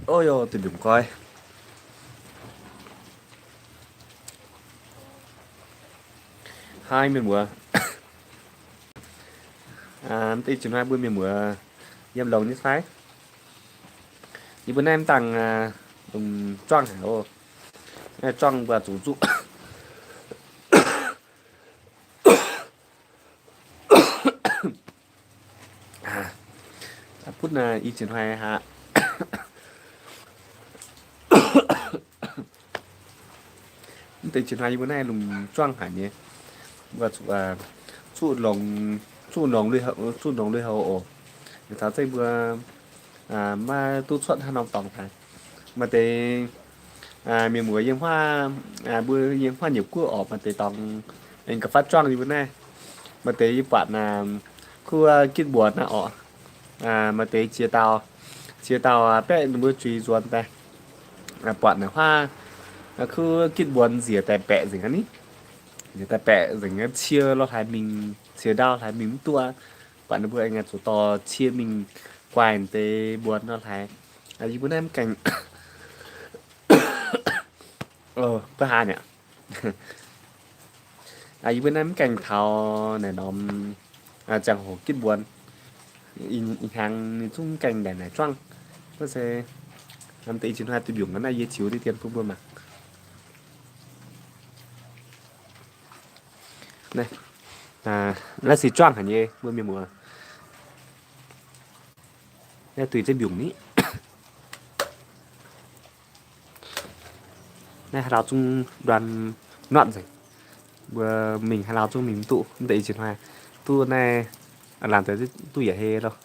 Ov, duih mbiungc goiv. Haih mienh muoz, mv deix jiex hnoi mbuo mienh muoz yiem longx nyei fai? Yie mbuo naaiv mv dangh lungh juangv haic oc. Juangv mbuo zuqc zuqv butv i jiex hnoi haic. Mv deix jiex hnoi yie mbuo naaiv lungh juangv haic nyei. Mbuo zuqc, zuqc longx, zuqc longx lui, zuqc longx lui-houx oc. Taux zengv mbuo maiv duqv cuotv haaix norm dorngx daaih. Maaih deix mienh muoz yiem huaav, mbuo yiem huaav nyeic guoqv orqc, maaih deix dorngx aengx gauh fatv juangv yie mbuo naaiv. Maaih deix yie buatc kuv gitv mbuonx naaiv orqc. Maaih deix ziex dauh, ziex dauh baeqv ninh mbuo juiz nzuonx daaih. Buatc naaic huaav kuv gitv mbuonx nziex daaih baeqc nzengc aqv ni. Nziex daaih baeqc nzengc aqv, cie lo hlaaix mingh, cie ndau hlaaix mingh mv duqv. Buatc ninh mbuo aengx zuqc dorh cie mingh guaih deix mbuonx lo hlaaix. Yie mbuo naaiv mv gaengh, mv baac haaix nyungc, yie mbuo naaiv mv gaengh taux naaic norm ziangh hoc gitv mbuonx. Ih hnyangx ninh zungv mv gaengh ndaangc naaic juangv. Wuov se mv deix jiex hnoi duih mbiungc naaiv yie ziux diqv dien bun mbuo mangc. Naaiv se juangv haic nyei mbuo mienh muoz. Naaiv duih zengv mbiungc ni. Naaiv haaix lauh zungv nduan notv nzengc. Mbuo mingh haaix lauh zungv mingh mv duqv, mv deix jiex hnoi duqv naaiv, lamh deix duqv yietc hei loh.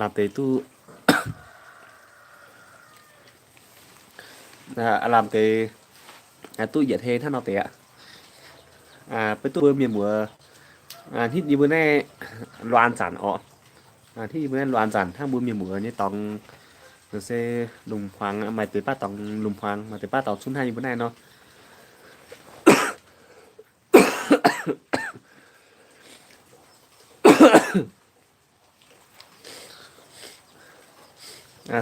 Lamh deix duqv, lamh deix duqv yietc hei hnangv nor deix aqv. Beiv duqv mbuo mienh muoz hnitv yie mbuo naaiv luoqc an zanc orqc. Hnitv yie mbuo naaiv luoqc an zanc hnangv mbuo mienh muoz nyei dorngx se lungh hmuangx, maaih deix baav dorngx lungh hmuangx, maaih deix baav dorngx zungv hnangv yie mbuo naaiv nor.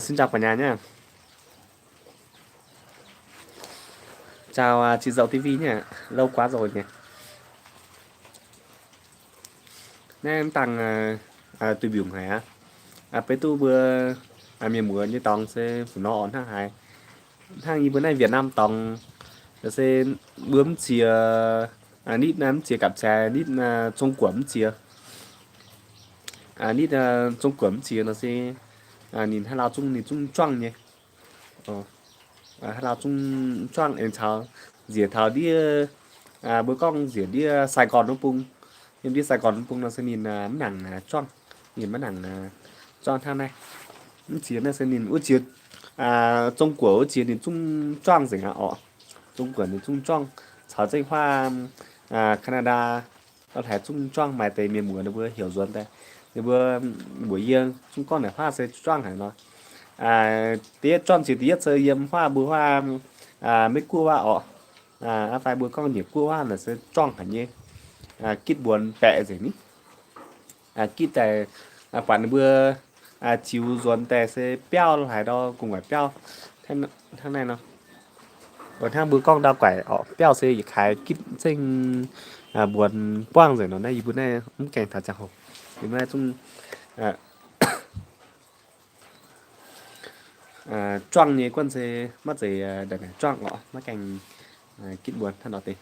Xin chào cả nhà nhé. Chào, à, chị Dậu ti vi nhé. Lâu quá rồi nhỉ. Naaiv mv dangh, à, à, duih mbiungc haic aqv. À, beiv duqv mbuo, à, mienh muoz nyei dorngx se fu nor orqc hnangv haaix. Hnangv yie mbuo naaiv Việt Nam dorngx, se mbuo mv ziex, à, nitv, à, mv ziex gapv-zaaix nitv, à, Zong Guoqv mv ziex. À, nitv, à, Zong Guoqv mv ziex nor se, à, ninh haaix lauh zungv ninh zungv juangv nyei. Haaix lauh zungv juangv aengx caux nziex taux ndiev, mbuo gorngv nziex ndiev Sài Gòn wuov bung. Yiem ndiev Sài Gòn wuov bung nor se ninh mv nangc juangv, ninh mv nangc juangv hnangv naaiv. Mv ziex naaiv se ninh wuov ziex, Zong Guoqv wuov ziex ninh zungv juangv nzengc aqv orqc. Zong Guoqv ninh zungv juangv caux zengv huaav, Canada lo haic zungv juangv. Maaih deix mienh muoz ninh mbuo heuc nzuonx daaih, ninh mbuo mbuox yie zungv gorngv naaic huaav se juangv haic nor. Da'yietv juangv jiex da'yietv se yiem huaav mbuo huaav Meiv Guoqv wuov orqc. Aa, fai mbuo gorngv nyiec guoqv wuov naaic se juangv haic nyei. Gitv mbuonx baeqc nzengc ni. Gitv daaih, buatc ninh mbuo ziux nzuonx daaih se biauv lo haaix ndau gu'nguaaic biauv hnangv naaiv nor. Hnangv mbuo gorngv ndau guaaic orqc, biauv se yietc kaaix gitv zengv mbuonx buangv nzengc nor. Naaiv yie mbuo naaiv mv gaengh taux ziangh hoc, yie mbuo naaiv zungv juangv nyei guonv se maiv zeiz ndaaih naaic juangv orqc, maiv gaengh gitv mbuonx hnangv nor deix.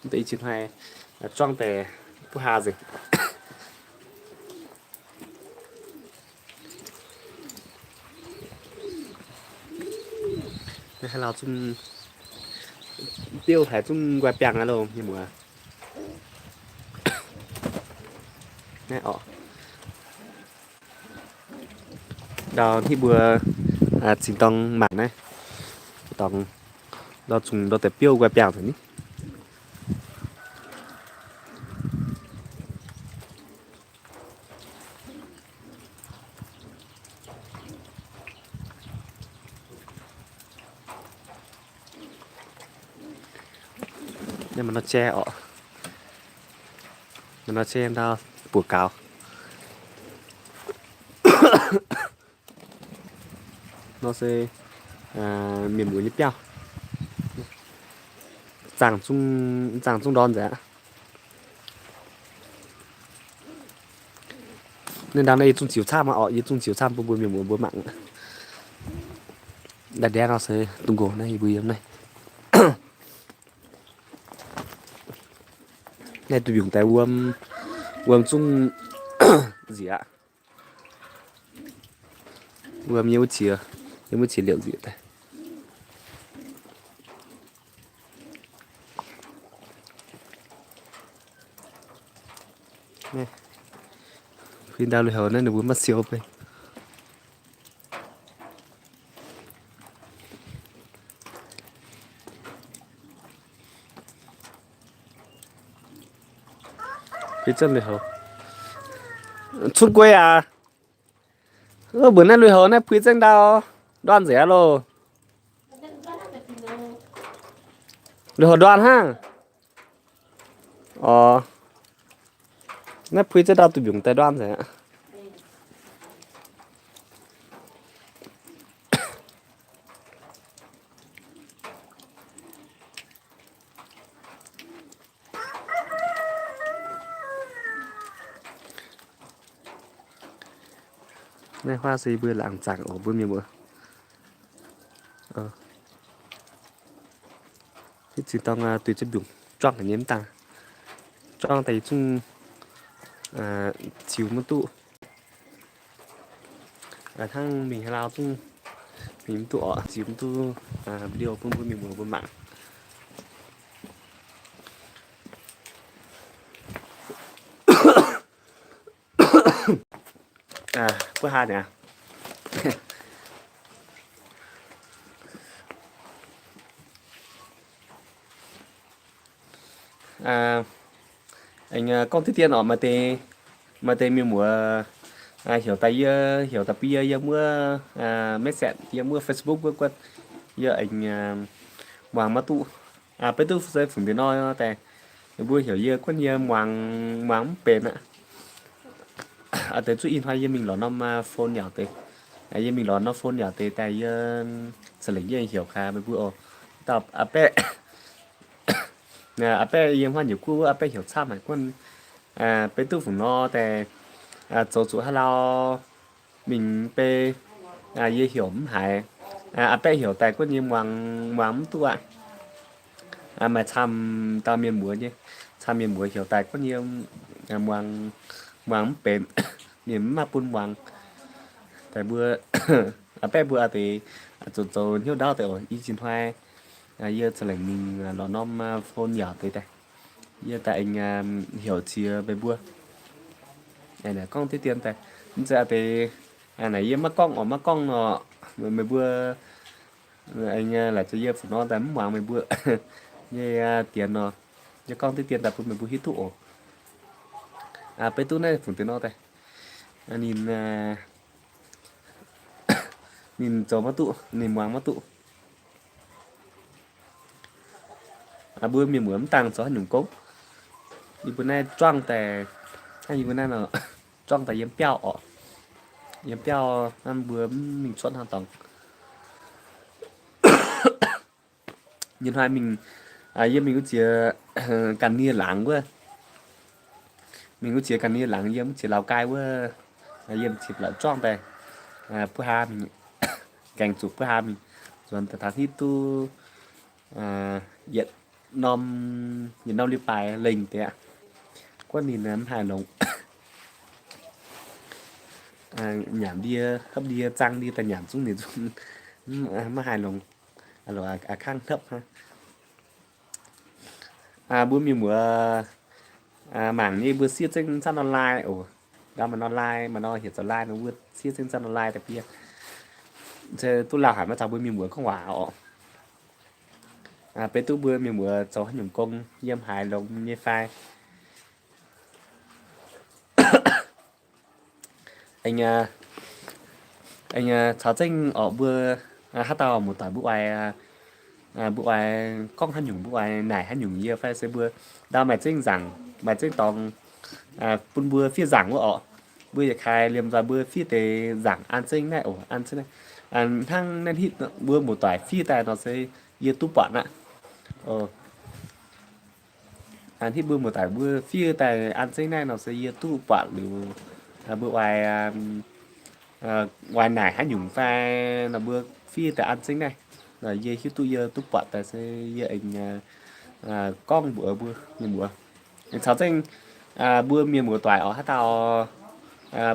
Mv deix i cin hnoi juangv daaih buv haa nzengc. Naaiv haaix lauh zungv biouv haic, zungv nqoi biangh aqv loh mienh muoz. Naaiv orqc. Ndau hnangv mbuo zinh dorng mangc naaiv, dorngx ndau zungv ndau deix biouv nqoi biangh nzengc ni. Maaih nor jai orqc. Maaih nor jai ndau buoz gaux. Nor se mienh muoz nyei biauv. Zaangc zungv, zaangc zungv ndorn nzengc aqv. Naaiv ndau naaiv yie zungv ziux camv orqc, yie zungv ziux camv bun mbuo mienh muoz mbuo mangc. Ndaaih ndaengv nor se dungx nqox naaiv yie mbuo yiem naaiv. Naaiv duih mbiungc daaih wuom, wuom zungv nzieqc aqv. Wuom yiem wuov qiex, yiem wuov qiex liouc nzieqc daaih. Puix ndau lui-houx naaiv ninh mbuo maiv siou beiv. Puix zengv lui-houx. Cunv guei aac. Mbuox naaiv lui-houx naaiv puix zengv ndau ndorn nzengc aqv loh. Lui-houx ndorn hnangv. Orc. Naaiv puix zengv ndau duih mbiungc daaih ndorn nzengc aqv. Naaiv huaav se yie mbuo laangz zaangc oc mbuo mienh muoz. Hitv zingh dorng duih zengv mbiungc juangv haic nyei mv dangh. Juangv daaih yie zungv ziux maiv duqv. Hnangv mingh haaix lauh zungv mingh mv duqv orqc, ziux mv duqv video bun mbuo mienh muoz mbuo mangc. Buov haaix nyungc? Aengx gorngv deix dien orqc, maaih deix, maaih deix mienh muoz heuc daaih yie, heuc daaih bun yie yiem wuov message, yiem wuov Facebook wuov guanh, yie aengx muangx maiv duqv. Beiv duqv se fungc deix nor daaih, mbuo heuc yie guanh yie muangx, muangx mv benx aqv. Deix zuqc ih hnoi yie mingh lorz norm phone yaac deix, yie mingh lorz norm phone yaac deix daaih yie za'lengc yie heuc gaax meih mbuo oc. Dauh a'baeqv, a'baeqv yiem huaav nyeic guoqv wuov a'baeqv heuc camv haic guanh. Beiv duqv fungc nor daaih zoux zuqc haaix lauh mingh bei, yie heuc mv haiz. A'baeqv heuc daaih guanh yie muangx, muangx mv duqv aqv. Maaih camv dauh mienh muoz nyei, camv mienh muoz heuc daaih guanh yie muangx, muangx mv benx, ninh mv maaih bun muangx. Daaih mbuo, a'baeqv mbuo a'deix zuqc zoux hnyouv ndaauv deix oc. I zinh hnoi yie za'lengc mingh lorz norm phone yaac deix daaih, yie daaih aengx heuc ziex meih mbuo gorngv deix dien daaih. Mv zeiz a'deix naaic yie maiv gorngv oc, maiv gorngv nor, meih mbuo aengx laaic zoux yie fungc nor daaih mv muangx meih mbuo nyei dien nor. Yie gorngv deix dien daaih bun meih mbuo hiuv duqv oc. Beiv duqv naaiv fungc deix nor daaih, ninh, ninh zoux maiv duqv, ninh muangx maiv duqv. Mbuo mienh muoz mv dangh zoux haaix nyungc gong. Yie mbuo naaiv juangv daaih, hnangv yie mbuo naaiv nor, juangv daaih yiem biauv orqc. Yiem biauv hnangv mbuo mv mingh cuotv hnangv dorngx. Yie hnoi mingh, yie mingh wuov ziex ga'ndiev laangz wuov. Mingh wuov ziex ga'ndiev laangz yiem wuov ziex Lào Cai wuov, yiem ziex la'juangv daaih, buov haa mingh, gaengh zuqc buov haa mingh, nzuonx daaih taux hitv duqv yietc norm, yietc norm li baaix lengh deix aqv. Guanh ninh mv haih longx. Nyanc ndie, hopv ndie, zaang ndie daaih nyanc zungv ninh zungv mv haih longx. Aa, kangv hopv hnangv. Mbuo mienh muoz mangc nyei mbuo siev zengv zanv nor lai oc. Gauh maaih nor lai, maaih nor heuc zoux lai nor mbuo siev zengv zanv nor lai daaih bun yie. Se duqv lauh haic maiv caux mbuo mienh muoz gorngv waac oc. Beiv duqv mbuo mienh muoz zoux haaix nyungc gong yiem haaix longx nyei fai. Aengx, aengx caux zengv orqc mbuo haaix dauh muoz-doic mbuo oix mbuo oix gorngv haaix nyungc, mbuo oix naaic haaix nyungc yie fai se mbuo ndau maaih zengv nzaangc, maaih zengv dorngx bun mbuo fiev nzaangc wuov orqc. Mbuo yietc kaaix liemh nzoih mbuo fiev deix nzaangc an zengv naaiv oc, an zengv naaiv. Hnangv naaiv hitv mbuo muoz-doic fiev daaih nor se yie duqv buatc aqv. Hitv mbuo muoz-doic mbuo fiev daaih an zengv naaiv nor se yie duqv buatc liuz, mbuo oix, oix naaic haaix nyungc fai nor mbuo fiev daaih an zengv naaiv, yie hiuv duqv yie duqv buatc daaih se yie aengx gorngv mbuox mbuo mienh muoz. Aengx caux zengv mbuo mienh muoz-doic orqc, haaix dauh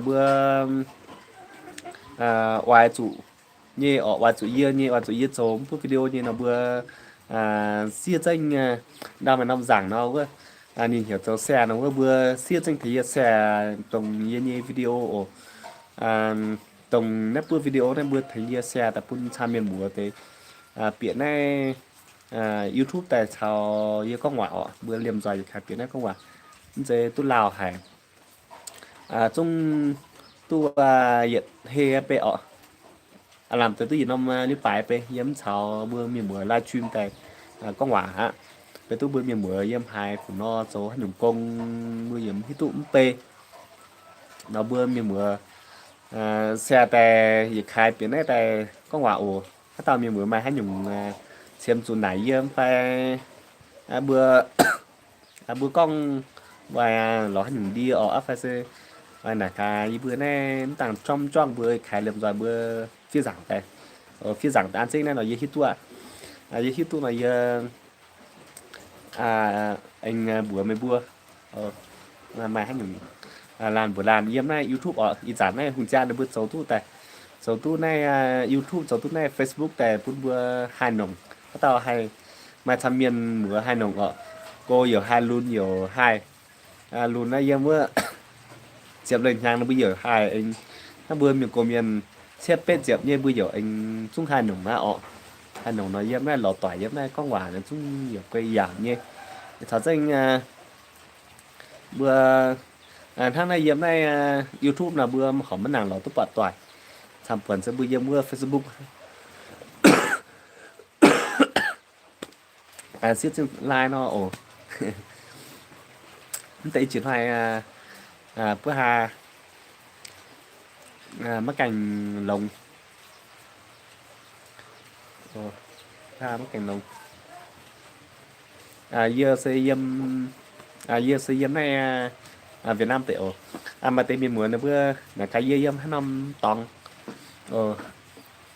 mbuo oix zuqc nyei orqc, oix zuqc yie nyei, oix zuqc yie zoux mv buov video nyei nor mbuo siev zengv ndau maaih norm nzaangc nor wuov, ninh heuc zoux share nor wuov, mbuo siev zengv tengx yie share dongh yie nyei video oc. Dongh naaiv buov video naaiv mbuo tengx yie share daaih bun camv mienh muoz deix bieqc naaiv YouTube daaih caux yie gorngv waac orqc. Mbuo liemh nzoih yietc kaaix bieqc naaiv gorngv waac, mv zeiz duqv lauh haic. Zungv duqv yietc hei bei orqc. Lamh deix duqv yietc norm liuz baaix bei yiem caux mbuo mienh muoz live stream daaih gorngv waac aqv. Beiv duqv mbuo mienh muoz yiem haaix fuc nor zoux haaix nyungc gong, mbuo yiem hiuv duqv mv bei nor mbuo mienh muoz share daaih yietc kaaix bieqc naaiv daaih gorngv waac oc. Haaix dauh mienh muoz maaih haaix nyungc qiemx zuqc naaic yie fai mbuo mbuo gorngv mbuo lorz haaix nyungc ndie orqc, fai se naaic gaax yie mbuo naaiv mv dangh juangv juangv mbuo kaaix liemh nzoih mbuo fiev nzaangc daaih. Fiev nzaangc daaih an zengv naaiv nor yie hiuv duqv, yie hiuv duqv nor yie aengx mbuox meih mbuo maaih haaix nyungc laanh mbuox laanh yiem naaiv YouTube orqc. Ih zanc naaiv hungh jaa ninh mbuo zoux duqv daaih, zoux duqv naaiv YouTube, zoux duqv naaiv Facebook daaih bun mbuo haih nongc. Haaix dauh haih maaih camv mienh muoz haih nongc orqc. Go youc haih, lunx youc haih. Lunx naaiv yiem wuov ziepc lengh hnyangx ninh mbuo youc haih. Hnangv mbuo mienh gox mienh cietv betv ziepc nyei mbuo youc aengx zungv haih nongc aqv orqc. Haih nongc nor yiem naaiv lorz doic yiem naaiv gorngv waac zungv youc guei yaauc nyei. Caux zengv mbuo hnangv naaiv yiem naaiv YouTube nor mbuo horpc maiv nangc lorz duqv buatc doic. Camv-buonc se mbuo yiem wuov Facebook siev zingh lai nor oc. Mv deix i jiex hnoi buov haa maiv gaengh longx. Maiv gaengh longx. Yie se yiem, yie se yiem naaiv Việt Nam deic oc. Maaih deix mienh muoz ninh mbuo naaic gaax yie yiem haaix norm dorngx.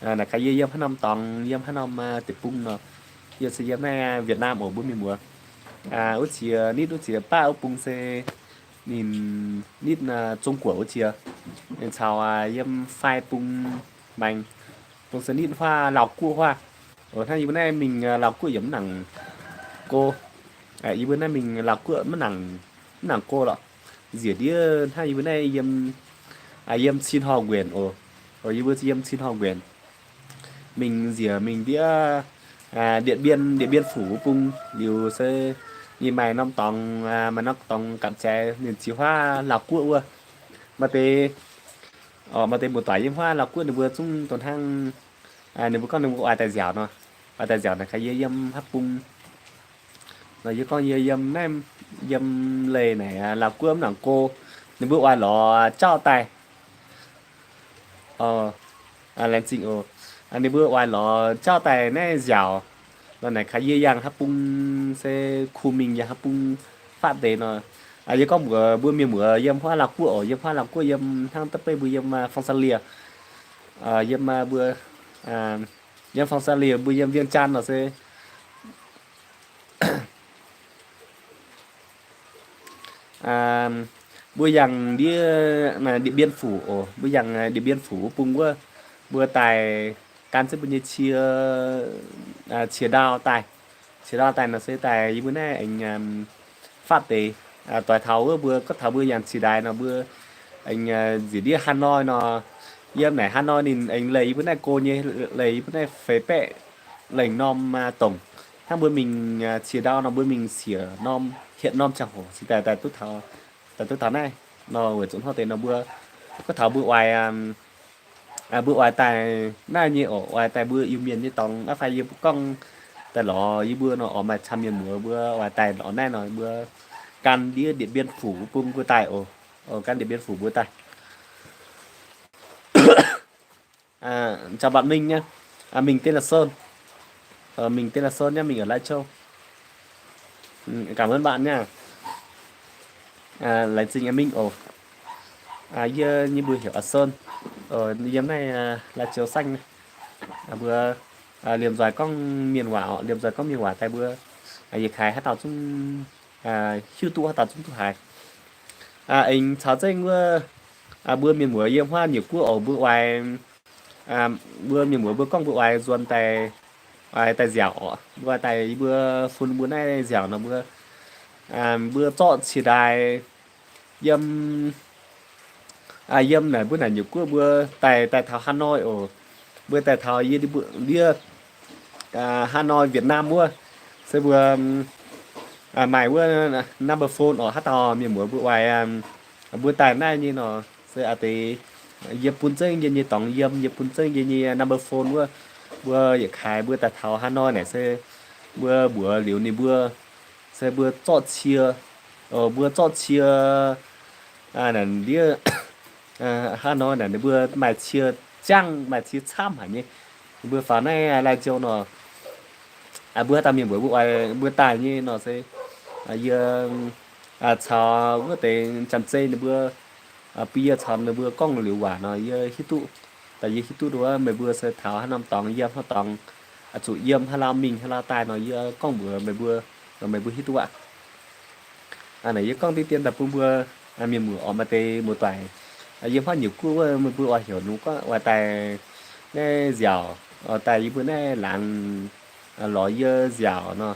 Naaic gaax yie yiem haaix norm dorngx, yiem haaix norm deic-bung nor. Yie se yiem naaiv Việt Nam oc mbuo mienh muoz. Wuov ziex nitv, wuov ziex baav wuov bung se ninh nitv Zong Guoqv wuov ziex. Ninh caux yiem fai bung maengx, dongh se nitv huaav Lauv Guoqv huaav. Hnangv yie mbuo naaiv mingh Lauv Guoqv yaac mv nangc go. Yie mbuo naaiv mingh Lauv Guoqv mv nangc, mv nangc go lorqc. Nziec ndiev hnangv yie mbuo naaiv yiem, yiem Cin Hor Nguyen oc. Yie mbuo yiem Cin Hor Nguyen. Mingh nziec mingh ndiev Điện Biên, Điện Biên Phủ wuov bung liuz se ninh maaih norm dorngx, maaih norm dorngx gapv-jaaix ninh qiex huaav Lauv Guoqv wuov. Maaih deix, maaih deix muoz-doic yiem huaav Lauv Guoqv ninh mbuo zungv dongh hnangv ninh mbuo gorngv ninh mbuo oix daaih nziaauc nor, oix daaih nziaauc naaic gaax yie yiem haaix bung nor, yie gorngv yie yiem naaiv, yiem leih naaic Lauv Guoqv mv nangc go. Ninh mbuo oix lorz jauv daaih. Laengz zingh oc. Ninh mbuo oix lorz jauv daaih naaiv nziaauc nor naaic gaax yie yangh haaix bung se kuh mingh yangh haaix bung fatv deix nor. Yie gorngv mbuox mbuo mienh muoz yiem huaav Lauv Guoqv oc, yiem huaav Lauv Guoqv yiem hnangv da'beiv mbuo yiem Phang-Sa-Lie, yiem mbuo, yiem Phang-Sa-Lie, mbuo yiem Viêng Chăn nor se mbuo yangh ndiev Điện Biên Phủ oc, mbuo yangh Điện Biên Phủ wuov bung wuov, mbuo daaih gan ziex mbuo nyei cie, cie ndau daaih. Cie ndau daaih nor se daaih yie mbuo naaiv aengx fatv deix. Doix taux wuov mbuo gorngv taux mbuo yangh cie ndaaix nor mbuo aengx nziec ndiev Hà Nội nor, yiem naaic Hà Nội ninh aengx leih yie mbuo naaiv go nyei, leih yie mbuo naaiv feix baeqv lengh norm dongc. Hnangv mbuo mingh cie ndau nor mbuo mingh siec norm, hietc norm ziangh hoc cingx daaih, daaih duqv taux, daaih duqv taux naaiv nor weic zuqc hnangv deix nor mbuo gorngv taux mbuo oix, mbuo oix daaih naaiv nyei oc, oix daaih mbuo Iu-Mienh nyei dorngx aqv fai yie mbuo gorngv daaih lorz yie mbuo nor, oix maaih camv mienh muoz mbuo oix daaih lorz naaiv nor, mbuo gan ndiev Điện Biên Phủ bun mbuo daaih oc. Gan Điện Biên Phủ mbuo daaih. Chào bạn Minh nhé. À, mình tên là Sơn. Ờ, mình tên là Sơn nhé, mình ở Lai Châu. Ừ, cảm ơn bạn nha. À, Lai Châu Minh ổ. À, yie nyei mbuo heuc Sơn. Ờ, yiem naaiv, à, Lai Châu Xanh. À, mbuo, à, liemh nzoih gorngv mienh waac oc, liemh nzoih gorngv mienh waac daaih mbuo, à, yietc kaaix haaix dauh zungv, à, hiuv duqv haaix dauh zungv duqv haiz. À, aengx caux zengv wuov, à, mbuo mienh muoz yiem huaav nyungc guoqv oc, mbuo oix, à, mbuo mienh muoz mbuo gorngv mbuo oix nzuonx daaih, oix daaih nziaauc oc. Mbuo daaih yie mbuo fun mbuo naaiv nziaauc nor mbuo, à, mbuo zorqv cie ndaaih yiem, à, yiem naaic mbuo naaic nyungc guoqv mbuo daaih, daaih taux Hà Nội oc. Mbuo daaih taux yie, yie, à, Hà Nội, Việt Nam wuov, se mbuo, à, maaih wuov number phone oc, haaix dauh mienh muoz mbuo oix, à, mbuo daaih naaiv nyei nor, se a'deix yie bun zengv yie nyei dorngx yiem, yie bun zengv yie nyei number phone wuov, mbuo yietc kaaix mbuo daaih taux Hà Nội naaic se mbuo mbuox liuz ninh mbuo, se mbuo zorqv cie, mbuo zorqv cie, à, naaic ndiev, à, Hà Nội naaic ninh mbuo maaih cie jangv, maaih cie camv haic nyei. Ninh mbuo faaux naaiv, à, Lai Châu nor, à, mbuo haaix dauh mienh mbuox mbuo oix mbuo daaih nyei nor se, à, yie, à, caux wuov deix janx-zei ninh mbuo, à, bun yie caux ninh mbuo gorngv liuz waac nor yie hiuv duqv. Daaih yie hiuv duqv wuov meih mbuo se taux haaix norm dorngx yiem haaix dorngx, à, zuqc yiem haaix lauh mingh haaix lauh daaih nor yie gorngv mbuox meih mbuo, nor meih mbuo hiuv duqv aqv. À, naaic yie gorngv diqv dien daaih bun mbuo, à, mienh muoz oc, maaih deix muoz-doic, à, yiem huaav nyungc guoqv wuov meih mbuo oix heuc nungx gorngv oix daaih naaiv nziaauc, oix daaih yie mbuo naaiv laangz, à, lorz yie nziaauc nor.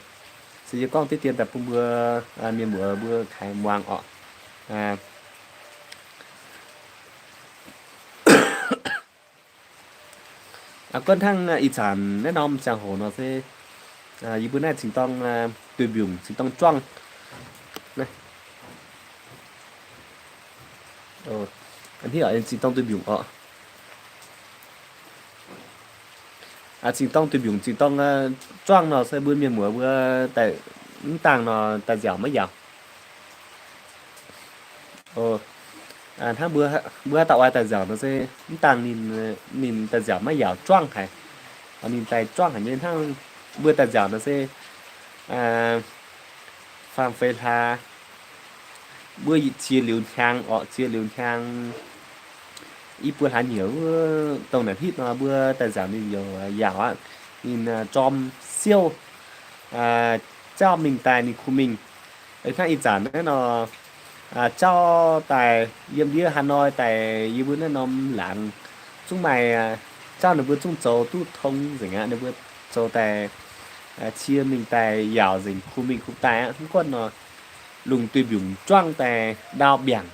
Se yie gorngv diqv dien daaih bun mbuo, à, mienh muoz mbuo kaaix muangx oc. À, à, guonv hnangv, à, ih zanc naaiv norm ziangh hoc nor se, à, yie mbuo naaiv zingh dorng, à, duih mbiungc, zingh dorng juangv. Naaiv. Ov, a'hneiv oc, zingh dorng duih mbiungc oc. À, zingh dorng duih mbiungc, zingh dorng, à, juangv nor se mbuo mienh muoz mbuo daaih mv dangh nor daaih nziaauc maiv yaauc. Ov, à, hnangv mbuo, mbuo haaix dauh oix daaih nziaauc nor se mv dangh ninh, ninh daaih nziaauc maiv yaauc juangv haic. Ninh daaih juangv haic nyei. Hnangv mbuo daaih nziaauc nor se, à, faam feix hlaax, mbuo ziex liuz hnyangx oc, ziex liuz hnyangx, i buo hlaax nyieqc wuov dongh naaic hitv nor mbuo daaih nziaauc ninh youc yaauc aqv. Ninh, à, jorm siouv, à, jauv mingh daaih ninh kuh mingh. Hnangv ih zanc naaiv nor, à, jauv daaih yiem ndiev Hà Nội daaih yie mbuo naaiv norm laangz zungv maaih, à, jauv ninh mbuo zungv zoux duqv tong nzengc aqv. Ninh mbuo zoux daaih, à, cie mingh daaih yaauc nzengc, kuh mingh kuh daaih aqv. Mv gunv nor, lungh duih mbiungc juangv daaih ndau mbiaangc,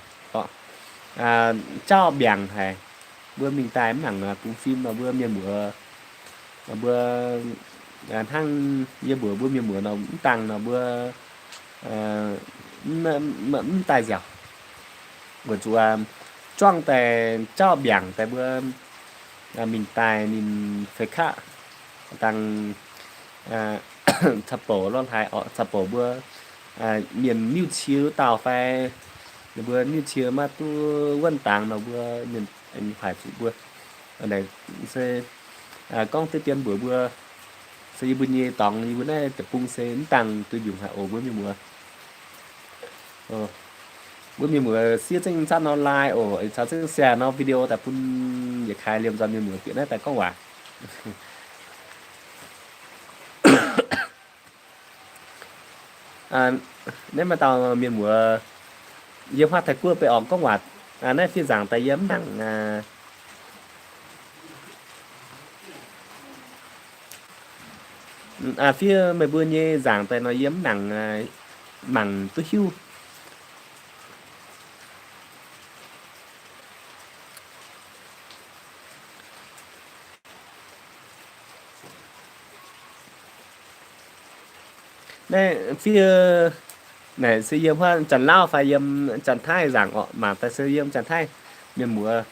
jauv mbiaangc haic. Mbuo mingh daaih mv nangc, à, bungx fim nor mbuo mienh muoz, mbuo, à, hnangv yie mbuox mbuo mienh muoz nor mv dangh nor mbuo, à, mv, mv daaih nziaauc. Weic zuqc, à, juangv daaih jauv mbiaangc daaih mbuo, à, mingh daaih ninh feix kaqv dangh, à, caux bouc lorh hlaaix oc, caux bouc mbuo, à, mienh niuv cie wuov dauh fai ninh mbuo niuv cie maiv duqv wuonv dangx nor mbuo mienh haih zuqc mbuo. Se, à, gorngv deix dien mbuox mbuo, se yie mbuo nyei dorngx yie mbuo naaiv deic-bung se mv dangh duih mbiungc haic oc mbuo mienh muoz. Mbuo mienh muoz siev zengv zatv nor like oc, caux zengv share nor video daaih bun yietc kaaix liemh nzoih mienh muoz bieqc naaiv daaih gorngv waac. Naaiv maaih dauh mienh muoz yiem huaav Taiv Guoqv beiv orqc gorngv waac. Naaiv fiev nzaangc daaih yie mv nangc, fiev meih mbuo nyei nzaangc daaih nor yie mv nangc mangc duqv hiuv. Naaiv fiev naaic se yiem huaav Janx-Lauv fai yiem Janx-Taiv nzaangc orqc, mangc daaih se yiem Janx-Taiv mienh muoz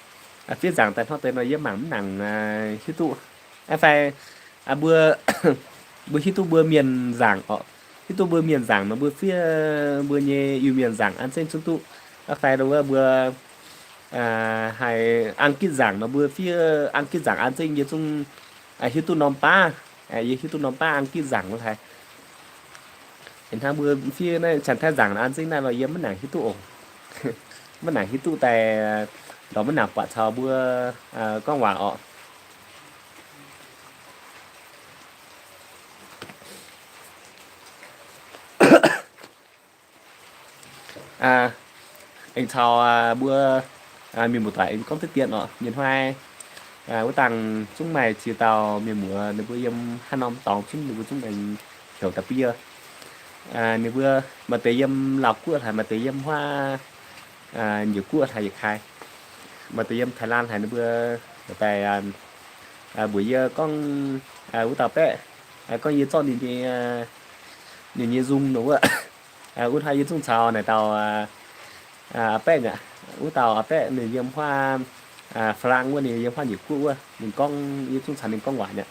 fiev nzaangc daaih hnangv deix nor yie mangc mv nangc hiuv duqv. Fai mbuo mbuo hiuv duqv mbuo mienh nzaangc orqc. Hiuv duqv mbuo mienh nzaangc nor mbuo fiev mbuo nyei Iu-Mienh nzaangc an zengv zungv duqv. Fai wuov mbuo haih Ang^gitv nzaangc nor mbuo fiev Ang^gitv nzaangc an zengv yie zungv hiuv duqv norm baav. Yie hiuv duqv norm baav Ang^gitv nzaangc wuov haic. Ih hnangv mbuo fiev naaiv Janx-Taiv nzaangc an zengv naaiv nor yie maiv nangc hiuv duqv oc. Maiv nangc hiuv duqv daaih lorz maiv nangc buatc caux mbuo gorngv waac orqc. Aengx caux mbuo mienh muoz-doic aengx gorngv deix dien orqc. Nyei hnoi wuov dangh zungv maaih ziex dauh mienh muoz ninh mbuo yiem haaix norm dorngx zungv ninh mbuo zungv aengx heuc daaih bun yie. Ninh mbuo maaih deix yiem Laauv Guoqv haic, maaih deix yiem huaav Nyiec Guoqv haic yietc kaaix, maaih deix yiem Taiv Laanh haic, ninh mbuo daaih mbuox yie gorngv wuov dauh baeqv gorngv yie zorqv ninh nyei, ninh nyei nzung nor wuov. Wuov hnoi yie zungv caux naaic dauh aa baeqv nyei, wuov dauh aa baeqv ninh yiem huaav Faa^lang wuov, ninh yiem huaav Nyiec Guoqv wuov, ninh gorngv yie zungv caux ninh gorngv waac nyei.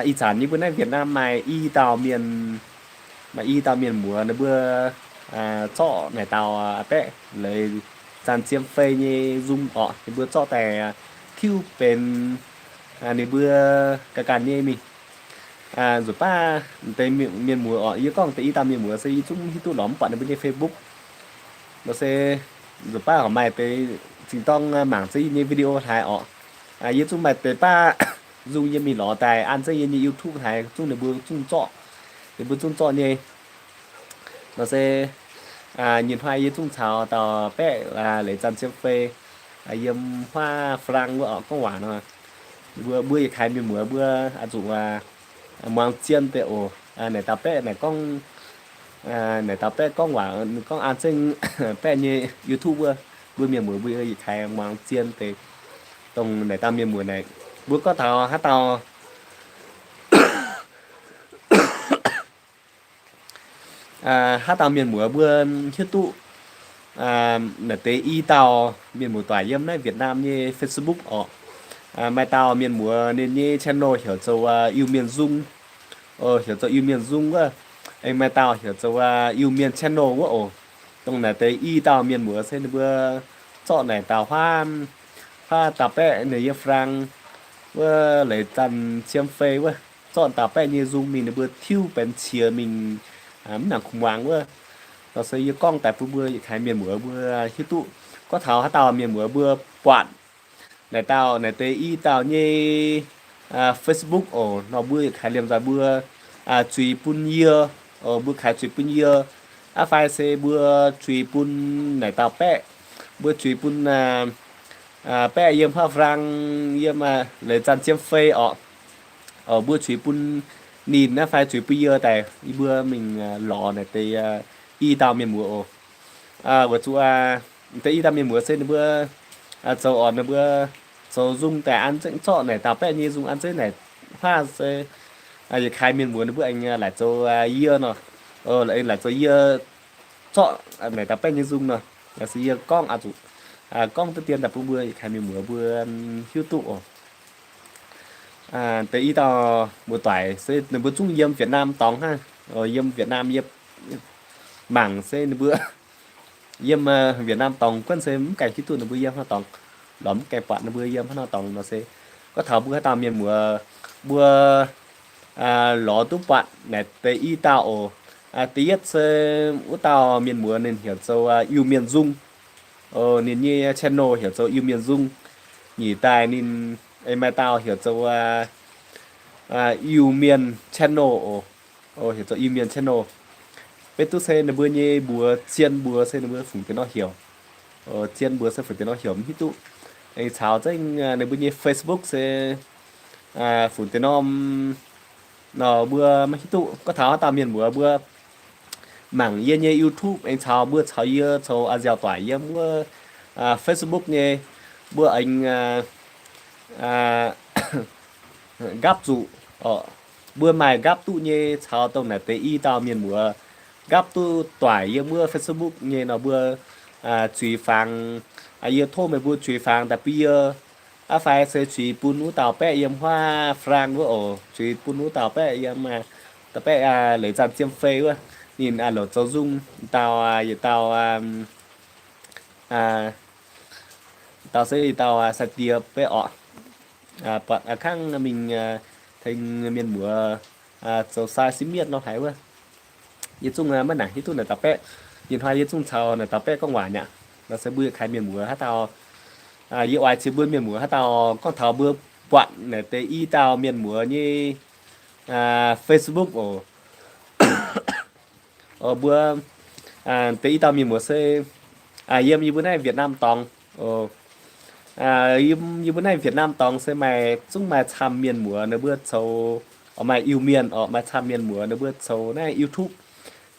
Ih zanc yie mbuo naaiv Việt Nam maaih i dauh mienh, maaih i dauh mienh muoz ninh mbuo zorqv naaic dauh aa baeqv leiz Zanh Siem Fei nyei nzung orqc, ninh mbuo zorqv daaih tiuv benx ninh mbuo ganh ganh nyei mingh. Nzunc baav deix mienh muoz orqc, yie gorngv deix i dauh mienh muoz se yie zungv hiuv duqv lorz mv buatc ninh mbuo nyei Facebook. Nor se nzunc baav horpc maaih deix zingh dorng mangc ziex yie nyei video haic orqc. Yie zungv maaih deix baav nzung yie mingh lorz daaih an zengv yie nyei YouTube haic, zungv ninh mbuo zungv zorqv, ninh mbuo zungv zorqv nyei. Nor se nyei hnoi yie zungv caux dauh baeqv leiz Zanh Siem Fei yiem huaav Faa^lang wuov orqc gorngv waac nor, mbuo, mbuo yietc kaaix mienh muoz mbuo zuqc muangx zien deix oc. Naaic dauh baeqv naaic gorngv, naaic dauh baeqv gorngv waac ninh gorngv an zengv baeqv nyei YouTube wuov, mbuo mienh muoz mbuo yietc kaaix muangx zien deix dongh naaic dauh mienh muoz naaic. Mbuo gorngv taux haaix dauh haaix dauh mienh muoz mbuo hiuv duqv naaic deix i dauh mienh muoz-doic yiem naaiv Việt Nam nyei Facebook orqc. Maaih dauh mienh muoz ninh nyei channel heuc zoux Iu-Mienh Nzung, heuc zoux Iu-Mienh Nzung wuov. Aengx maaih dauh heuc zoux Iu-Mienh Channel wuov oc. Dongh naaic deix i dauh mienh muoz se ninh mbuo zorqv naaic dauh huaav, huaav dauh baeqv ninh yiem Faa^lang wuov leiz Zanh Siem Fei wuov, zorqv dauh baeqv nyei nzung mingh ninh mbuo tiuv benx qiex mingh mv nangc kuv muangx wuov. Nor se yie gorngv daaih bun mbuo yietc kaaix mienh muoz mbuo hiuv duqv. Gorngv taux haaix dauh mienh muoz mbuo buatc naaic dauh naaic deix i dauh nyei Facebook oc nor, mbuo yietc kaaix liemh nzaaih mbuo zuiz bun yie, mbuo kaaix zuiz bun yie, aqv fai se mbuo zuiz bun naaic dauh baeqv, mbuo zuiz bun baeqv yiem huaav Faa^lang, yiem leiz Zanh Siem Fei orqc. Mbuo zuiz bun ninh aqv fai zuiz bun yie daaih, yie mbuo mingh lorz naaic deix i dauh mienh muoz oc. Weic zuqc deix i dauh mienh muoz se ninh mbuo zoux orqc, ninh mbuo zoux nzung daaih an zengv zorqv naaic dauh baeqv nyei nzung an zengv naaic huaav se yietc kaaix mienh muoz ninh mbuo aengx laaic zoux yie nor, laaic zoux yie zorqv naaic dauh baeqv nyei nzung nor. Se yie gorngv aqv zuqc gorngv duqv dien daaih bun mbuo yietc kaaix mienh muoz mbuo hiuv duqv oc. Deix i dauh muoz-doic se ninh mbuo zungv yiem Việt Nam dorngx hnangv, yiem Việt Nam yie mangc se ninh mbuo yiem Việt Nam dorngx guonv se mv gaengh hiuv duqv ninh mbuo yiem haaix norm dorngx, lorz mv gaengh buatc ninh mbuo yiem haaix norm dorngx nor se. Gorngv taux mbuo haaix dauh mienh muoz mbuo lorz duqv buatc naaic deix i dauh oc. Da'yietv se wuov dauh mienh muoz ninh heuc zoux Iu-Mienh Nzung. Ninh nyei channel heuc zoux Iu-Mienh Nzung. Nyic daaih ninh, maaih dauh heuc zoux Iu-Mienh Channel oc. Heuc zoux Iu-Mienh Channel. Beiv duqv se ninh mbuo nyei mbuox zien mbuox se ninh mbuo fungc deix nor heuc. Zien mbuox se fungc deix nor heuc mv hiuv duqv. Aengx caux zengv ninh mbuo nyei Facebook se fungc deix norm nor mbuo maiv hiuv duqv. Gorngv taux haaix dauh mienh muoz mbuo mangc yie nyei YouTube aengx caux mbuo caux yie coux nziaaux doic yiem wuov Facebook nyei, mbuo aengx nqapv zuqc oc. Mbuo maaih nqapv duqv nyei caux dongh naaic deix i dauh mienh muoz nqapv duqv doic yiem wuov Facebook nyei nor mbuo zuiz fangx, yie tov meih mbuo zuiz fangx daaih bun yie aqv fai se zuiz bun wuov dauh baeqv yiem huaav Faa^laang wuov oc, zuiz bun wuov dauh baeqv yiem, dauh baeqv Leiz Zanc Ziem Fei wuov, ninh loc zoux nzung, dauh, yietc dauh, dauh se yietc dauh sai-diex baeqv orqc, buatc kangv mingh tengx mienh muoz zoux sai sipv mietv nor haiz wuov. Yie zungv maiv nangc hiuv duqv naaic dauh baeqv. Ih hnoi yie zungv caux naaic dauh baeqv gorngv waac nyaqv. Nor se mbuo yietc kaaix mienh muoz haaix dauh, yie oix ziex mbuo mienh muoz haaix dauh gorngv taux mbuo buatc naaic deix i dauh mienh muoz nyei Facebook oc. Mbuo deix i dauh mienh muoz se yiem yie mbuo naaiv Việt Nam dorngx. Yiem yie mbuo naaiv Việt Nam dorngx se maaih zungv maaih camv mienh muoz ninh mbuo zoux, maaih Iu-Mienh oc, maaih camv mienh muoz ninh mbuo zoux naaiv YouTube,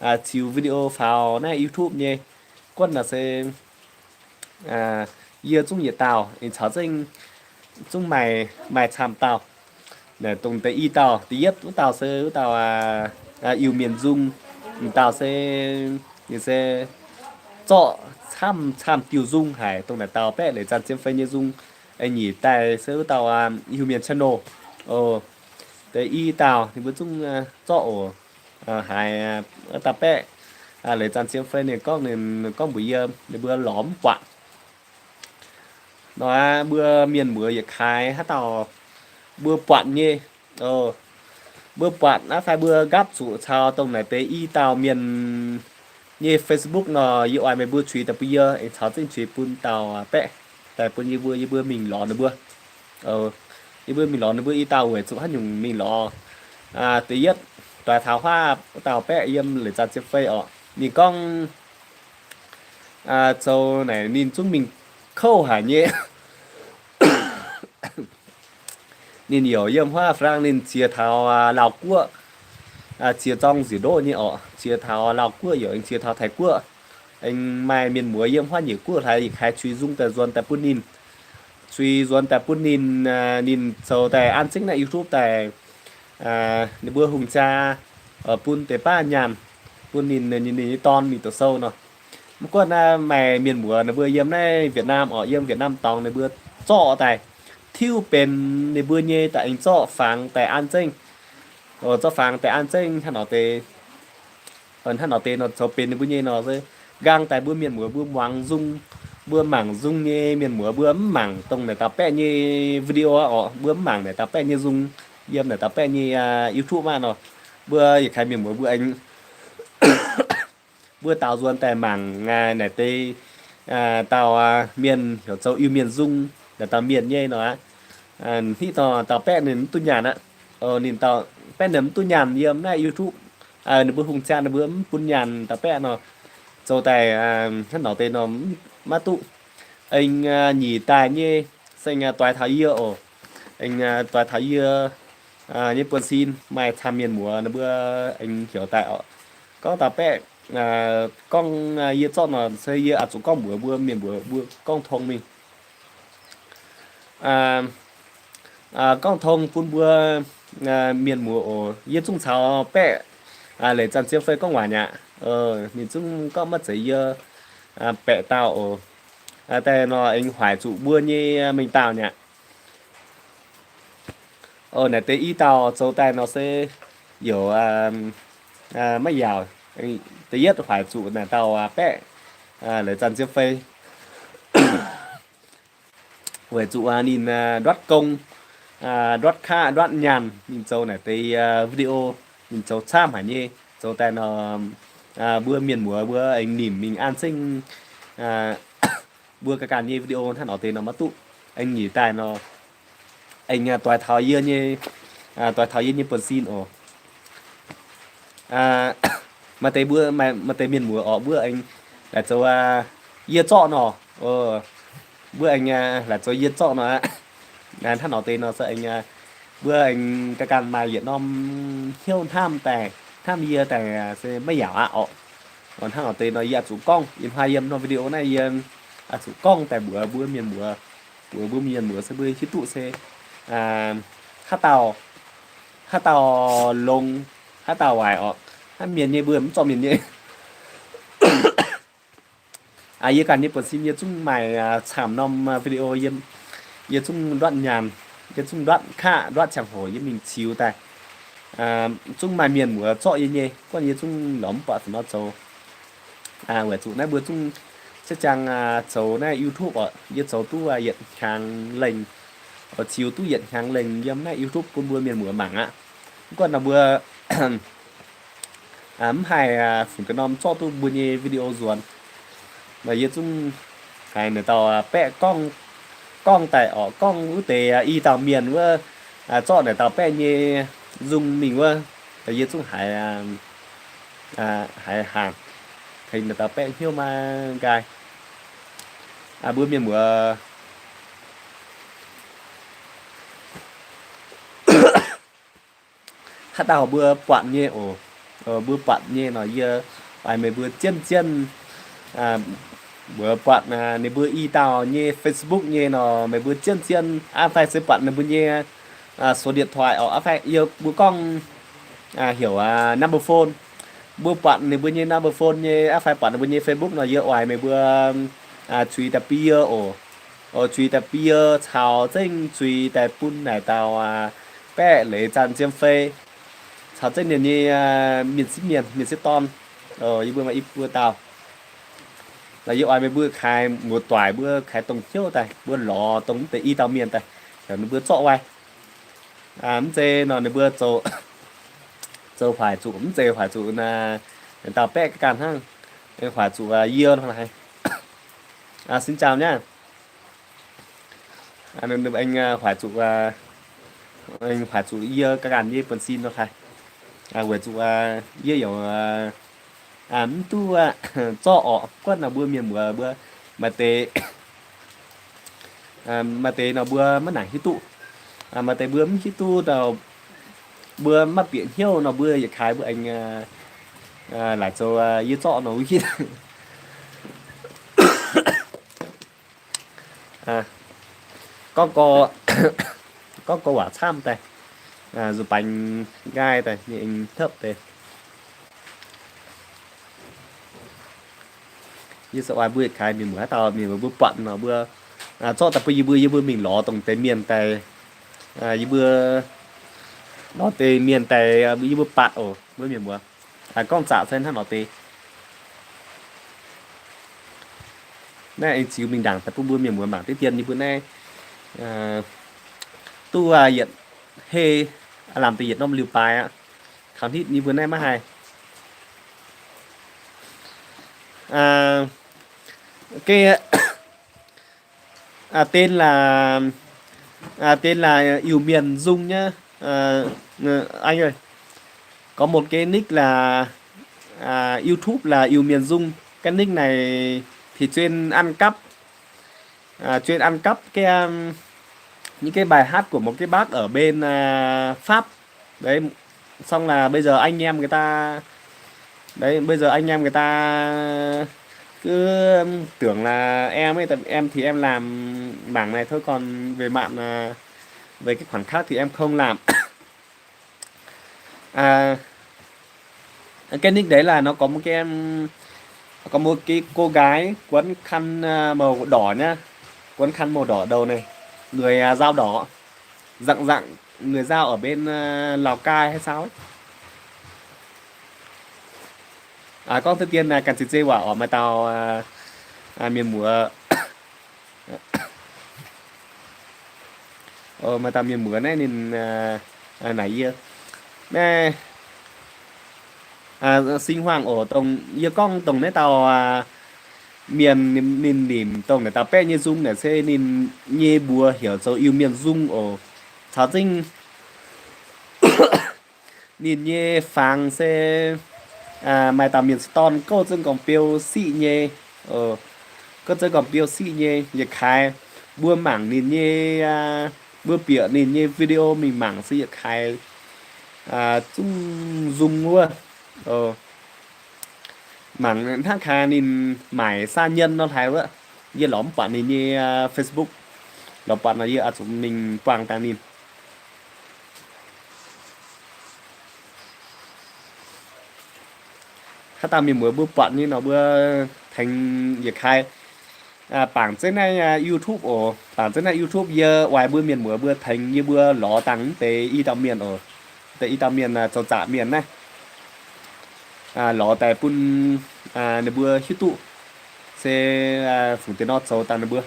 ziux video faaux naaiv YouTube nyei. Guonv naaic se yie zungv yietc dauh, aengx caux zengv zungv maaih, maaih camv dauh. Naaic dongh deix i dauh, da'yietv wuov dauh se wuov dauh Iu-Mienh Nzung. M'dauh se, ninh se zorqv camv, camv diuh nzung haic, dongh naaic dauh baeqv Leiz Zanc Ziem Fei nyei nzung. Aengx nyic daaih se wuov dauh Iu-Mienh Channel. Deix i dauh ninh mbuo zungv zorqv oc. Haiz wuov dauh baeqv Leiz Zanc Ziem Fei ninh gorngv, ninh gorngv mbuox yie ninh mbuo lorz mv buatc. Nor mbuo mienh muoz yietc kaaix haaix dauh mbuo buatc nyei, mbuo buatc aqv fai mbuo nqaapv zuqc caux dongh naaic deix i dauh mienh nyei Facebook nor, yie oix meih mbuo zuiz daaih bun yie, aengx caux zengv zuiz bun dauh baeqv daaih bun yie mbuo, yie mbuo mingh lorz ninh mbuo. Yie mbuo mingh lorz ninh mbuo i dauh weic zuqc haaix nyungc mingh lorz. Da'yietv doix taux huaav wuov dauh baeqv yiem Leiz Zanc Ziem Fei orqc, ninh gorngv zoux naaic ninh zungv mingh kouv haic nyei. Ninh youc yiem huaav Faa^laang ninh ziex taux Laauv Guoqv, ziex zorng nziec ndoqv nyei orqc, ziex taux Laauv Guoqv youc aengx ziex taux Taiv Guoqv. Aengx maaih mienh muoz yiem huaav nyeic guoqv hlaax yietc kaaix zuiz nzung daaih nzuonx daaih bun ninh. Zuiz nzuonx daaih bun ninh, ninh zoux daaih an zengv naaiv YouTube daaih, ninh mbuo hungh jaa bun deix baav nyaanh, bun ninh, ninh nyei dorn mingh doqc sou nor. Mv gunv naaiv maaih mienh muoz ninh mbuo yiem naaiv Việt Nam orqc, yiem Việt Nam dorngx ninh mbuo zorqv daaih, tiuv benx ninh mbuo nyei daaih aengx zorqv fangx daaih an zengv. Zorqv fangx daaih an zengv hnangv nor deix, hnangv nor deix nor zoux benx ninh mbuo nyei nor se nqaang daaih mbuo mienh muoz mbuo muangx nzung, mbuo mangc nzung nyei mienh muoz mbuo mv mangc dongh naaic dauh baeqv nyei video aqv orqc, mbuo mv mangc naaic dauh baeqv nyei nzung yiem naaic dauh baeqv nyei YouTube aqv nor, mbuo yietc kaaix mienh muoz mbuo aengx mbuo daaux nzuonx daaih mangc naaic deix dauh mienh heuc zoux Iu-Mienh Nzung, naaic dauh mienh nyei nor aqv. Hitv nor dauh baeqv ninh mv duqv nyaanh aqv. Ninh dauh baeqv ninh mv duqv nyaanh yiem naaiv YouTube. Ninh mbuo hungh jaa ninh mbuo mv bun nyaanh dauh baeqv nor, zoux daaih hnangv nor deix nor maiv duqv. Aengx nyic daaih nyei se aengx doix taux yie oc. Aengx doix taux yie nyei buonv-sin maaih camv mienh muoz ninh mbuo aengx heuc daaih oc, gorngv dauh baeqv gorngv yie zorqv nor se yie oix zuqc gorngv mbuox mbuo mienh mbuox mbuo gorngv tong mingh. Gorngv tong bun mbuo mienh muoz oc. Yie zungv caux baeqv Leiz Zanc Zien Fei gorngv waac nyaqc. Ninh zungv gorngv maiv zeiz yie baeqc dauh oc. Daaih nor aengx hoic zuqc mbuo nyei mengh dauh nyaqc. Naaic deix i dauh zoux daaih nor se youc maiv yaauc. Da'yietv hoic zuqc naaic dauh baeqv Leiz Zanc Zien Fei weic zuqc ninh ndortv gong, ndortv kaqv, ndortv nyaanh, ninh zoux naaic deix video, ninh zoux camv haic nyei. Zoux daaih nor mbuo mienh muoz mbuo aengx nimc mingh an zengv mbuo ga'ganh nyei video hnangv nor deix nor maiv duqv. Aengx nyic daaih nor aengx doix taux yie nyei, doix taux yie nyei buonv-sin oc. Maaih deix mbuo, maaih deix mienh muoz orqc, mbuo aengx laaic zoux yie zorqv nor. Mbuo aengx laaic zoux yie zorqv nor aqv. Hnangv nor deix nor se aengx mbuo aengx ga'ganh maaih yietc norm hnyouv hnamv daaih, hnamv yie daaih se maiv yaauc aqv orqc. Hnangv nor deix nor yie oix zuqc gorngv, ih hnoi yiem norm video naaiv yie oix zuqc gorngv daaih mbuox mbuo mienh muoz, mbuox mbuo mienh muoz se mbuo hiuv duqv se haaix dauh, haaix dauh longx, haaix dauh waaic orqc. Hnamv mienh nyei mbuo mv zorqv mienh nyei. Yie ganh nyei buonv-sin yie zungv maaih camv norm video yiem, yie zungv ndortv nyaanh, yie zungv ndortv kaqv, ndortv ziangh hoc yie mingh ziux daaih. Zungv maaih mienh muoz zorqv yie nyei, gorngv yie zungv lorz mv buatc fai nor zoux. Weic zuqc naaiv mbuo zungv se ziangh zoux naaiv YouTube oc, yie zoux duqv yietc hnyangx lengh, ziux duqv yietc hnyangx lengh yiem naaiv YouTube bun mbuo mienh muoz mangc aqv. Mv gorngv nor mbuo mv haih funx ga'norm zorqv duqv mbuo nyei video nzuonx. Nor yie zungv haiz naaic dauh baeqv gorngv, gorngv daaih oc, gorngv wuov deix i dauh mienh wuov zorqv naaic dauh baeqv nyei nzung mingh wuov, yie zungv haiz, haiz hangc tengx naaic dauh baeqv hnyouv maiv nqaai. Mbuo mienh muoz haaix dauh mbuo buatc nyei oc, mbuo buatc nyei nor yie oix meih mbuo zien-zien, mbuo buatc ninh mbuo i dauh nyei Facebook nyei nor meih mbuo zien-zien aqv fai se buatc ninh mbuo nyei số điện thoại oc, aqv fai yie mbuo gorngv heuc number phone. Mbuo buatc ninh mbuo nyei number phone nyei aqv fai buatc ninh mbuo nyei Facebook nor yie oix meih mbuo zuiz daaih bie oc. Zuiz daaih bie caux zengv zuiz daaih bun naaic dauh baeqv leiz zanc zien fei, caux zengv ninh nyei mienh sieqv mienh, mienh sieqv dorn, yie mbuo maaih i buo dauh. Nor yie oix meih mbuo kaaix muoz-doic mbuo kaaix dongh hnyouv daaih mbuo lorz dongh mv deix i dauh mienh daaih heuc ninh mbuo zorqv wai. Mv zeiz nor ninh mbuo zoux, zoux hoic zuqc, mv zeiz hoic zuqc naaic dauh baeqv ganh hnangv, hoic zuqc yie nor haic. Xin chào nhá. Hoic zuqc, hoic zuqc yie ganh nyei buonv-sin nor haic. Weic zuqc yie yaac mv duqv zorqv orqc, guonv nor mbuo mienh muoz mbuo maaih deix, maaih deix nor mbuo maiv nangc hiuv duqv, maaih deix mbuo mv hiuv duqv, mbuo maiv bieqc hnyouv nor mbuo yietc kaaix mbuo aengx laaic zoux yie zorqv nor wuov hitv. Gorngv, gorngv gorx waac camv daaih, zuqc baengx nqaai daaih nyei aengx hnopv deix. Yie se oix mbuo kaaix mienh muoz haaix dauh mienh muoz mbuo buatc nor mbuo zorqv daaih bun yie mbuo, yie mbuo mingh lorz dongh deix mienh daaih, yie mbuo lorz deix mienh daaih yie mbuo batc oc mbuo mienh muoz. Gorngv zaqc se hnangv nor deix. Naaiv aengx ziux mingh ndaangc daaih bun mbuo mienh muoz mangc diqv dien yie mbuo naaiv duqv yietc hei, lamh deix yietc norm liuz baaix aqv. Taux hnitv yie mbuo naaiv maiv haih. Tên là, tên là Iu Miền Dung nhá. Anh ơi, có một cái nick là YouTube là Iu Miền Dung. Cái nick này thì chuyên ăn cắp, chuyên ăn cắp cái, những cái bài hát của một cái bác ở bên Pháp. Đấy, xong là bây giờ anh em người ta, đấy, bây giờ anh em người ta cứ tưởng là em ấy, tại em thì em làm mảng này thôi, còn về mạng, về cái khoản khác thì em không làm. À, cái nick đấy là nó có một cái, có một cái cô gái quấn khăn màu đỏ nhá, quấn khăn màu đỏ đầu này, người da dao đỏ, dao dao, người da dao ở bên Lào Cai hay sao ấy. Gorngv deix dien ganh ziex zei waac oc, maaih dauh mienh muoz, maaih dauh mienh muoz naaiv ninh naaic yie, naaiv Sing Huaang oc, dongh yie gorngv dongh naaiv dauh mienh ninh nimc dongh naaic dauh baeqv nyei nzung naaic se ninh nyei mbuox heuc zoux Iu-Mienh nzung oc. Caux zengv ninh nyei fangx se maaih dauh mienh dorn gouv zengv gorngv biou siqv nyei, gouv zengv gorngv biou siqv nyei yietc kaaix. Mbuo mangc ninh nyei, mbuo bieqc ninh nyei video mingh mangc se yietc kaaix zungv nzung wuov. Mangc hnangv kaaix ninh maaic sa nyen nor hlaaix wuov. Yie lorz mv buatc ninh nyei Facebook, lorz buatc nor yie oix zuqc mingh buangh dangh ninh. Haaix dauh mienh muoz mbuo buatc nyei nor mbuo tengx yietc kaaix bangc zengv naaiv YouTube oc. Bangc zengv naaiv YouTube yie oix mbuo mienh muoz mbuo tengx yie mbuo lorz dangh mv deix i dauh mienh oc. Deix i dauh mienh zoux zaqc mienh naaiv, lorz daaih bun ninh mbuo hiuv duqv se fungc deix nor zoux dangh ninh mbuo.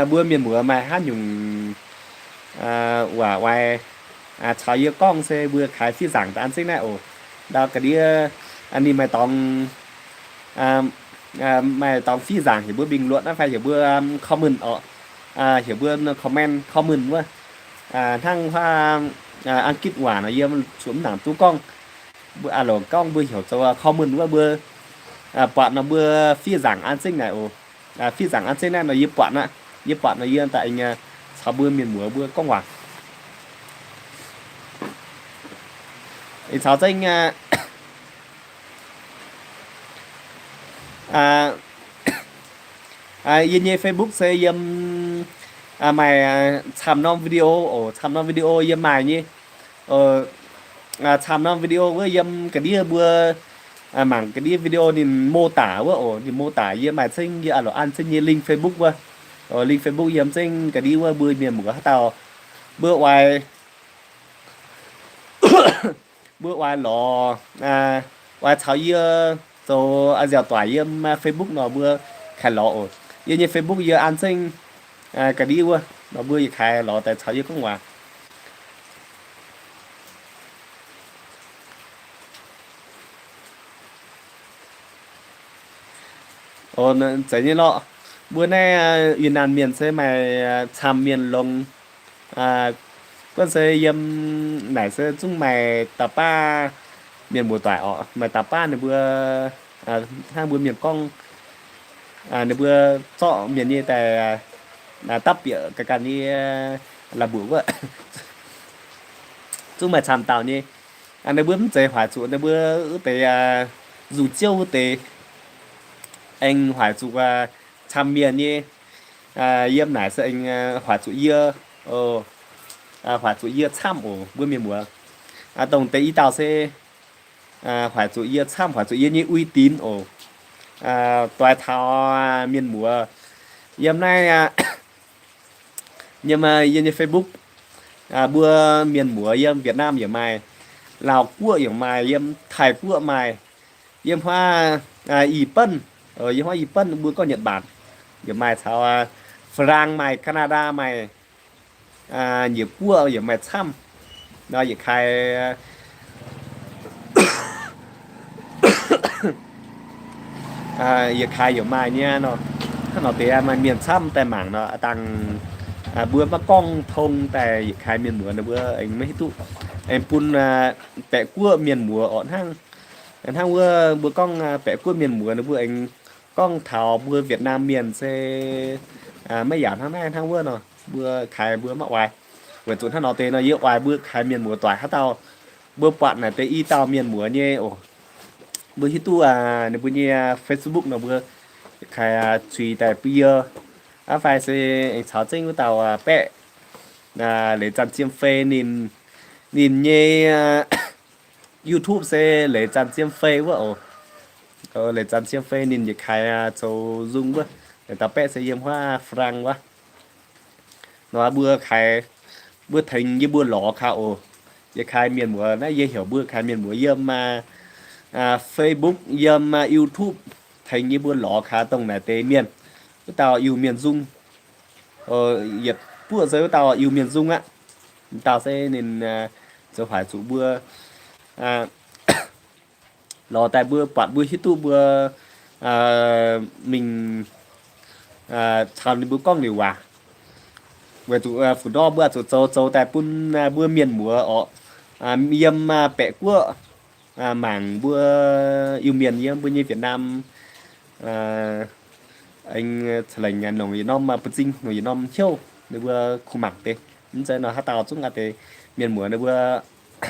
Mbuo mienh muoz maaih haaix nyungc waac oix caux yie gorngv se mbuo kaaix fiev nzaangc daaih an zengv naaiv oc. Ndau ga'ndiev ninh maaih dorngx, maaih dorngx fiev nzaangc heuc mbuo bình luận naaiv fai heuc mbuo comment oc. Heuc mbuo comment, comment wuov, hnangv huaav Ang-gitv waac nor yiem zuqc mv nangc duqv gorngv. Mbuo aa loc gorngv mbuo heuc zoux comment wuov mbuo buatc nor mbuo fiev nzaangc an zengv naaic oc. Fiev nzaangc an zengv naaiv nor yie buatc aqv. Yie buatc nor yie daaih aengx caux mbuo mienh muoz mbuo gorngv waac. Aengx caux zengv yie nyei Facebook se yiem maaih camv norm video oc. Camv norm video yiem maaih nyei. Camv norm video wuov yiem ga'ndiev mbuo mangc ga'ndiev video ninh mô tả wuov oc. Ninh mô tả yie maaih zengv yie aa loc an zengv nyei link Facebook wuov. Link Facebook yiem zengv ga'ndiev wuov mbuo mienh muoz haaix dauh mbuo oix mbuo oix lorz, oix caux yie zoux nziaauc doic yiem Facebook nor mbuo kaaix lorz oc. Yie nyei Facebook yie an zengv ga'ndiev wuov nor mbuo yietc kaaix lorz daaih caux yie gorngv waac. Zeiz nyei lorqc. Mbuo naaiv Yunh Naan mienh se maaih camv mienh longx. Guonv se yiem naaic se zungv maaih da'baav mienh muoz-doic oc. Maaih da'baav ninh mbuo hnangv mbuo mienh gorngv, ninh mbuo zorqv mienh nyei daaih dapv bieqc ga'ganh nyei la'mbuoqc wuov. Zungv maaih camv dauh nyei. Ninh mbuo mv zeiz hoic zuqc ninh mbuo wuov deix nzungh ziouv wuov deix, aengx hoic zuqc camv mienh nyei. Yiem naaic se aengx hoic zuqc yie, hoic zuqc yie camv oc mbuo mienh muoz. Dongh deix i dauh se hoic zuqc yie camv, hoic zuqc yie nyei uy tín oc, doix taux mienh muoz yiem naaiv, yiem yie nyei Facebook. Mbuo mienh muoz yiem Việt Nam yaac maaih, Laauh guoqv yaac maaih, yiem Taiv guoqv maaih, yiem huaav Ih Banh, yiem huaav Ih Banh mbuo gorngv Nhật Bản yaac maaih, caux Fran maaih, Canada maaih, nyiec guoqv yaac maaih camv nor yietc kaaix yietc kaaix yaac maaih nyei nor. Hnangv nor deix maaih mienh camv daaih mangc nor dangh mbuo maiv gorngv tong daaih yietc kaaix mienh muoz ninh mbuo aengx maiv hiuv duqv, aengx bun baeqc guoqv mienh muoz orqc hnangv. Hnangv wuov mbuo gorngv baeqc guoqv mienh muoz ninh mbuo aengx gorngv taux mbuo Việt Nam mienh se maiv yaac hnangv naaiv hnangv wuov nor, mbuo kaaix mbuo maiv oix. Weic zuqc hnangv nor deix nor yie oix mbuo kaaix mienh muoz-doic haaix dauh mbuo buatc naaic deix i dauh mienh muoz nyei oc, mbuo hiuv duqv ninh mbuo nyei Facebook nor mbuo kaaix zuiz daaih bun yie. Aav fai se aengx caux zengv wuov dauh baeqc Leiz Zanh Siem Fei ninh, ninh nyei YouTube se Leiz Zanh Siem Fei wuov oc. Leiz Zanh Siem Fei ninh yietc kaaix zoux nzung wuov. Dauh baeqc se yiem huaav Fran wuov. Nor mbuo kaaix, mbuo tengx yie mbuo lorz kaaix oc. Yie kaaix mienh muoz naaiv yie heuc mbuo kaaix mienh muoz yiem Facebook, yiem YouTube, tengx yie mbuo lorz kaaix dongh naaic deix mienh, wuov dauh Iu-Mienh nzung. Yietc buoqv se wuov dauh Iu-Mienh nzung aqv. Dauh se ninh zoux hoic zuqc mbuo lorz daaih mbuo buatc mbuo hiuv duqv mbuo mingh caux ninh mbuo gorngv liuz waac. Weic zuqc fu'nor mbuo zuqc zoux zoux daaih bun mbuo mienh muoz orqc, yiem baeqc guoqv mangc mbuo Iu-Mienh yiem mbuo nyei Việt Nam aengx ca'lengc nongc yietc norm ba'zing, nongc yietc norm hnyouv ninh mbuo kungx mangc deix. Mv zeiz nor haaix dauh zungv aa deix mienh muoz ninh mbuo,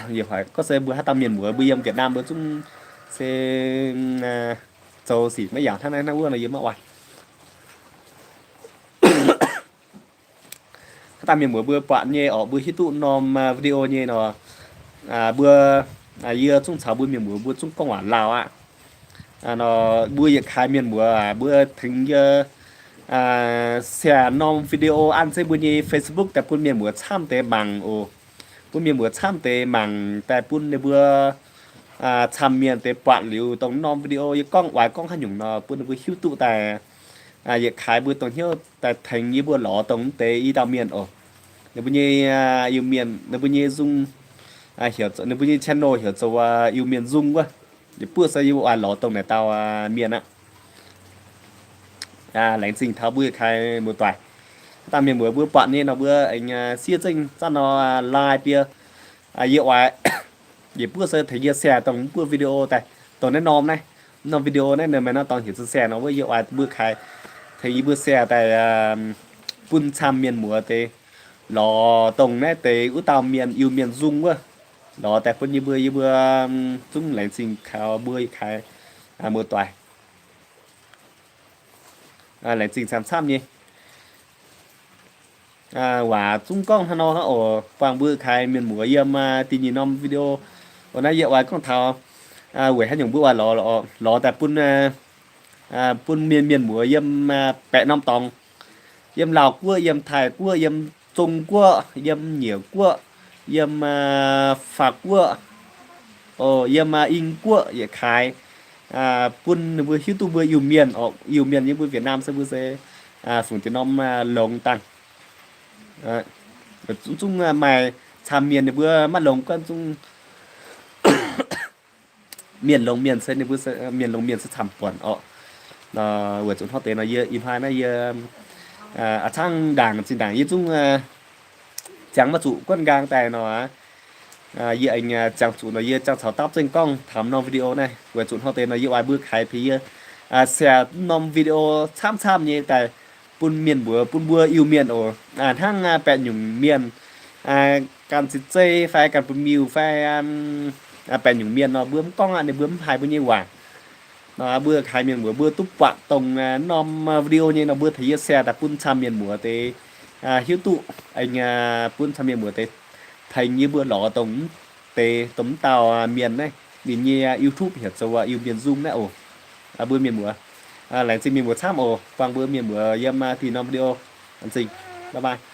yie hoic gorngv se mbuo haaix dauh mienh muoz mbuo yiem Việt Nam mbuo zungv se zoux sic maiv yaac hnangv naaiv hnangv wuov nor yie maiv oix. Mienh muoz mbuo buatc nyei orqc, mbuo hiuv duqv norm video nyei nor, mbuo, yie zungv caux mbuo mienh muoz mbuo zungv gorngv waac lauh aqv. Nor mbuo yietc kaaix mienh muoz mbuo tengx yie share norm video an zeiv mbuo nyei Facebook daaih bun mienh muoz camv deix mangc oc. Bun mienh muoz camv deix mangc daaih bun ninh mbuo camv mienh deix buatc liuz dongh norm video yie gorngv oix gorngv haaix nyungc nor bun ninh mbuo hiuv duqv daaih. Yietc kaaix mbuo dongh hnyouv daaih tengx yie mbuo lorz dongh deix i dauh mienh oc. Ninh mbuo nyei Iu-Mienh, ninh mbuo nyei nzung, ninh mbuo nyei channel heuc zoux Iu-Mienh nzung wuov. Yietc buov se yie mbuo oix lorz dongh naaic dauh mienh aqv. Laengz zingh taux mbuo kaaix muoz-doic. Dangh mienh muoz mbuo buatc nyei nor mbuo aengx siev zengv zanv nor like bie. Yie oix yietc buov se tengx yie share dongh mv buov video daaih, dongh naaiv norm naaiv, norm video naaiv nor maaih norm dorngx heuc share nor wuov, yie oix mbuo kaaix tengx yie mbuo share daaih bun camv mienh muoz deix lorz dongh naaiv deix wuov dauh mienh Iu-Mienh nzung wuov. Lorz daaih bun yie mbuo, yie mbuo zungv laengz zingh kaux mbuo kaaix muoz-doic. Laengz zingh camv-camv nyei. Waac zungv gorngv hnangv nor hnangv oc. Buangh mbuo kaaix mienh muoz yiem da'nyeic norm video oc, naaiv yie oix gorngv taux weic haaix nyungc mbuo oix lorz, lorz daaih bun, bun mienh, mienh muoz yiem baeqc norm dorngx, yiem Laauh Guoqv, yiem Taiv Guoqv, yiem Zong Guoqv, yiem Nyiec Guoqv, yiem Faam Guoqv, yiem Ing Guoqv yietc kaaix, bun ninh mbuo hiuv duqv mbuo Iu-Mienh oc. Iu-Mienh nyei mbuo Việt Nam se mbuo se fungc deix norm longx dangh. Zungv maaih camv mienh ninh mbuo maiv longx guanh zungv mienh longx mienh se ninh mbuo, mienh longx mienh se camv buonc oc. Weic zuqc hnangv deix nor yie ih hnoi naaiv yie a'cangv ndaangc zinh ndaangc yie zungv ziangx maiv zuqc guanh nqaang daaih nor, yie aengx ziangx zuqc nor yie ziangh caux dapv zengv gorngv taux norm video naaiv. Weic zuqc hnangv deix nor yie oix mbuo kaaix peix yie share norm video camv-camv nyei daaih bun mienh mbuox, bun mbuo Iu-Mienh oc. Hnangv baeqc nyungc mienh ganh ciex zeiv fai ganh bun miuh fai baeqc nyungc mienh nor mbuo mv gorngv aqv, ninh mbuo mv haiz mbuo nyei waac. Nor mbuo kaaix mienh mbuox mbuo duqv buatc dongh norm video nyei nor mbuo tengx yie share daaih bun camv mienh muoz deix hiuv duqv, bun camv mienh muoz deix tengx yie mbuo lorz dongh deix dongh mv dauh mienh naaiv ninh nyei YouTube heuc zoux Iu-Mienh nzung naaiv oc. Mbuo mienh muoz laengz zingh mienh muoz camv oc. Buangh mbuo mienh muoz yiem da'nyeic norm video. Laengz zingh. Bye bye.